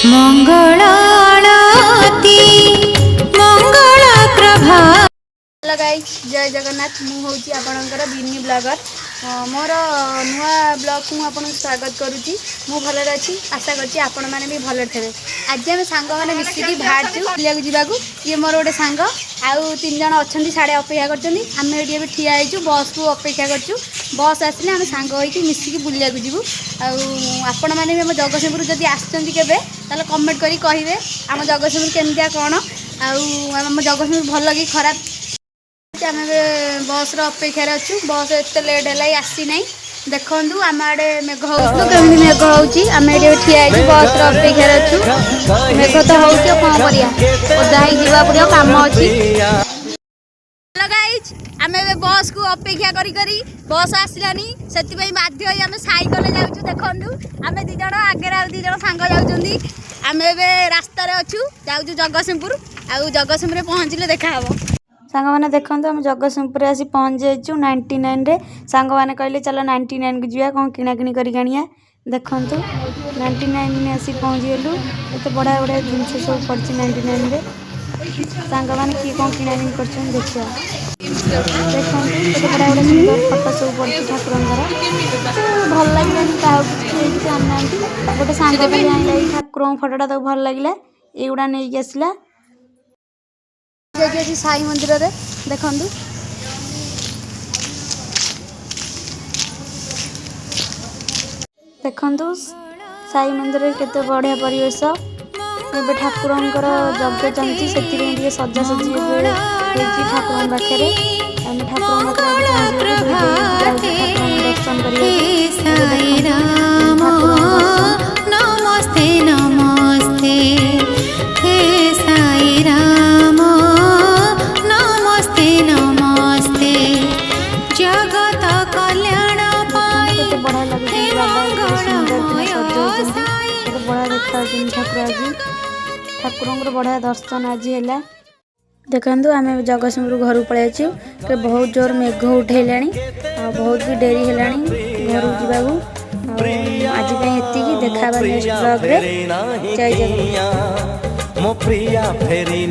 ମଙ୍ଗଳ ଆଳତି ମଙ୍ଗଳ ପ୍ରଭା। Hello guys, ଜୟ ଜଗନ୍ନାଥ। ମୁଁ ହେଉଛି ଆପଣଙ୍କର ବିନି ବ୍ଲଗର। ମୋର ନୂଆ ବ୍ଲଗକୁ ମୁଁ ଆପଣଙ୍କୁ ସ୍ୱାଗତ କରୁଛି। ମୁଁ ଭଲରେ ଅଛି, ଆଶା କରୁଛି ଆପଣମାନେ ବି ଭଲରେ ଥିବେ। ଆଜି ଆମେ ସାଙ୍ଗମାନେ ମିଶିକି ବାହାରିଛୁ ବୁଲିବାକୁ ଯିବାକୁ। ଇଏ ମୋର ଗୋଟେ ସାଙ୍ଗ, ଆଉ ତିନି ଜଣ ଅଛନ୍ତି ସାଢ଼େ ଅପେକ୍ଷା କରିଛନ୍ତି। ଆମେ ଏଠି ଏବେ ଠିଆ ହେଇଛୁ, ବସ୍କୁ ଅପେକ୍ଷା କରିଛୁ। ବସ୍ ଆସିଲେ ଆମେ ସାଙ୍ଗ ହେଇକି ମିଶିକି ବୁଲିବାକୁ ଯିବୁ। ଆଉ ଆପଣମାନେ ବି ଆମ ଜଗତସିଂହପୁର ଯଦି ଆସିଛନ୍ତି କେବେ, ତାହେଲେ କମେଣ୍ଟ କରି କହିବେ ଆମ ଜଗତସିଂହପୁର କେମିତିଆ କ'ଣ, ଆଉ ଆମ ଜଗତସିଂହପୁର ଭଲ କି ଖରାପ। ଆମେ ଏବେ ବସ୍ର ଅପେକ୍ଷାରେ ଅଛୁ। ବସ୍ ଏତେ ଲେଟ୍ ହେଲା ଆସିନାହିଁ। ଦେଖନ୍ତୁ, ଆମ ଆଡ଼େ ମେଘ ହେଉଛି, କେମିତି ମେଘ ହେଉଛି। ଆମେ ଏଠି ଏବେ ଠିଆ ହେଇଛୁ, ବସ୍ର ଅପେକ୍ଷାରେ ଅଛୁ। ମେଘ ତ ହେଉଛି, ଆଉ କ'ଣ କରିବା? ଓଦା ହେଇକି ଯିବାକୁ ପଡ଼ିବ, କାମ ଅଛି। ହ୍ୟାଲୋ ଗାଇଜ୍, ଆମେ ଏବେ ବସ୍କୁ ଅପେକ୍ଷା କରି କରି ବସ୍ ଆସିଲାନି, ସେଥିପାଇଁ ବାଧ୍ୟ ହେଇ ଆମେ ସାଇକେଲରେ ଯାଉଛୁ। ଦେଖନ୍ତୁ, ଆମେ ଦୁଇ ଜଣ ଆଗରେ, ଆଉ ଦୁଇ ଜଣ ସାଙ୍ଗ ଯାଉଛନ୍ତି। ଆମେ ଏବେ ରାସ୍ତାରେ ଅଛୁ, ଯାଉଛୁ ଜଗତସିଂହପୁର। ଆଉ ଜଗତସିଂହପୁରରେ ପହଞ୍ଚିଲେ ଦେଖା ହେବ। ସାଙ୍ଗମାନେ ଦେଖନ୍ତୁ, ଆମେ ଜଗତସିଂହପୁରରେ ଆସି ପହଞ୍ଚି ଯାଇଛୁ 99ରେ। ସାଙ୍ଗମାନେ କହିଲେ, ଚାଲ 99କୁ ଯିବା, କ'ଣ କିଣାକିଣି କରିକି ଆଣିବା। ଦେଖନ୍ତୁ, 99 ଆସି ପହଞ୍ଚିଗଲୁ। ଏତେ ବଢ଼ିଆ ବଢ଼ିଆ ଜିନିଷ ସବୁ ପଡ଼ିଛି 99ରେ। ସାଙ୍ଗମାନେ କିଏ କ'ଣ କିଣାକିଣି କରୁଛନ୍ତି ଦେଖିବା। ଦେଖନ୍ତୁ, କେତେ ବଢ଼ିଆ ବଢ଼ିଆ ସୁନ୍ଦର ଫଟୋ ସବୁ ପଡ଼ିଛି ଠାକୁରଙ୍କର। ଭଲ ଲାଗିଲାନି କାହାକୁ କିଛି, କେହି କିଛି ଆଣିନାହାନ୍ତି। ଗୋଟେ ସାଙ୍ଗ ଖାଲି ଆଣିଲା ଏଇ ଠାକୁରଙ୍କ ଫଟୋଟା, ତାକୁ ଭଲ ଲାଗିଲା, ଏଇଗୁଡ଼ା ନେଇକି ଆସିଲା। ଯାଇକି ଅଛି ସାଇ ମନ୍ଦିରରେ। ଦେଖନ୍ତୁ। ଦେଖନ୍ତୁ, ସାଇ ମନ୍ଦିରରେ କେତେ ବଢ଼ିଆ ପରିବେଶ। ଏବେ ଠାକୁରଙ୍କର ଯଜ୍ଞ ଚାଲିଛି, ସେଥିପାଇଁ ଟିକେ ସଜାସଜି ଏବେ ହେଇଛି ଠାକୁରଙ୍କ ପାଖରେ। ଆମେ ଠାକୁରଙ୍କ ପାଖରେ ଆଜି ପହଞ୍ଚିଗଲୁ। ଧୋଇ ଧୋଇ ଯାଉଛୁ ଠାକୁରଙ୍କୁ ଦର୍ଶନ କରିବାକୁ। ଏବେ ସାଇ ଦେଖନ୍ତୁ ରାମ ଠାକୁରଙ୍କ ଦର୍ଶନ। ନମସ୍ତେ ନମସ୍ତେ, ହେ ସାଇ ରାମ, ନମସ୍ତେ ନମସ୍ତେ, ଜଗତ କଲ୍ୟାଣ ଦେଖନ୍ତୁ, ପାଇଁ କେତେ ବଢ଼ିଆ ହେ ଲାଗୁଛନ୍ତି ବାବା। କେତେ ସୁନ୍ଦର କିନା ମଙ୍ଗଳମୟ ସଜେଇଛନ୍ତି। ସାଇ କେତେ ବଢ଼ିଆ ଦେଖାଯାଉଛନ୍ତି ଠାକୁର ଆଜି। ଠାକୁରଙ୍କର ବଢ଼ିଆ ଦର୍ଶନ ଆଜି ହେଲା। ଦେଖନ୍ତୁ, ଆମେ ଜଗତସିଂହପୁର ଘରକୁ ପଳେଇ ଆସିଛୁ। ବହୁତ ଜୋର ମେଘ ଉଠେଇଲାଣି ଆଉ ବହୁତ ବି ଡେରି ହେଲାଣି ଘରକୁ ଯିବାକୁ। ଆଉ ଆଜି ପାଇଁ ଏତିକି, ଦେଖା ହେବା ନେକ୍ସଟ ବ୍ଲଗରେ। ଜୟ ଜଗନ୍ନାଥ। ମୋ ପ୍ରିୟା ଫେରି।